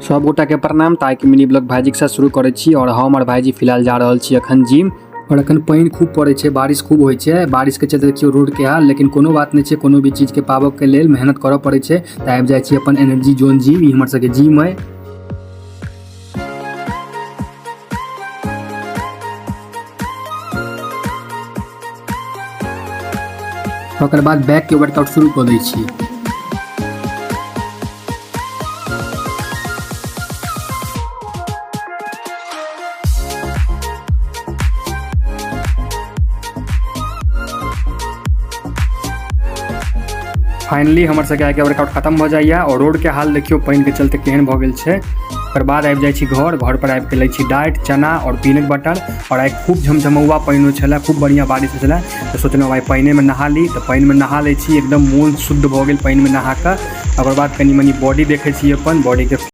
सब गोटा के प्रणाम। तऽ आइके मिनी ब्लॉग भाईजीके साथ शुरू करै छी और हम और भाईजी फिलहाल जा रहल छी अखन जिम। और अखन पानि खूब पड़ै छै, बारिश खूब होइ छै, बारिश के चलते देखियौ रोड के हाल, लेकिन कोनो बात नहि छै, कोनो भी चीज के पाबऽ के लेल मेहनत करऽ पड़ै छै। तऽ आबि जाइ छी अपन एनर्जी जोन जिम, ई हमर सबके जिम अइ। ओकर बाद बैक के वर्कआउट शुरू कऽ दै छी। फाइनली हमर सबके आइके वर्कआउट खतम भऽ जाइए और रोड के हाल देखियौ पानि के चलते केहन भऽ गेल छै। ओकर बाद आबि जाइ छी घर, घर पर आबि के लै छी डाइट, चना और पीनट बटर। और आइ खूब झमझमौआ पानिओ छलै, खूब बढ़िआँ बारिश होइ छलै, तऽ सोचलहुँ आइ पानिएमे नहा ली, तऽ पानिमे नहा लै छी, एकदम मोन शुद्ध भऽ गेल पानिमे नहा कऽ। ओकर बाद कनि मनि बॉडी देखै छी, अपन बॉडीके।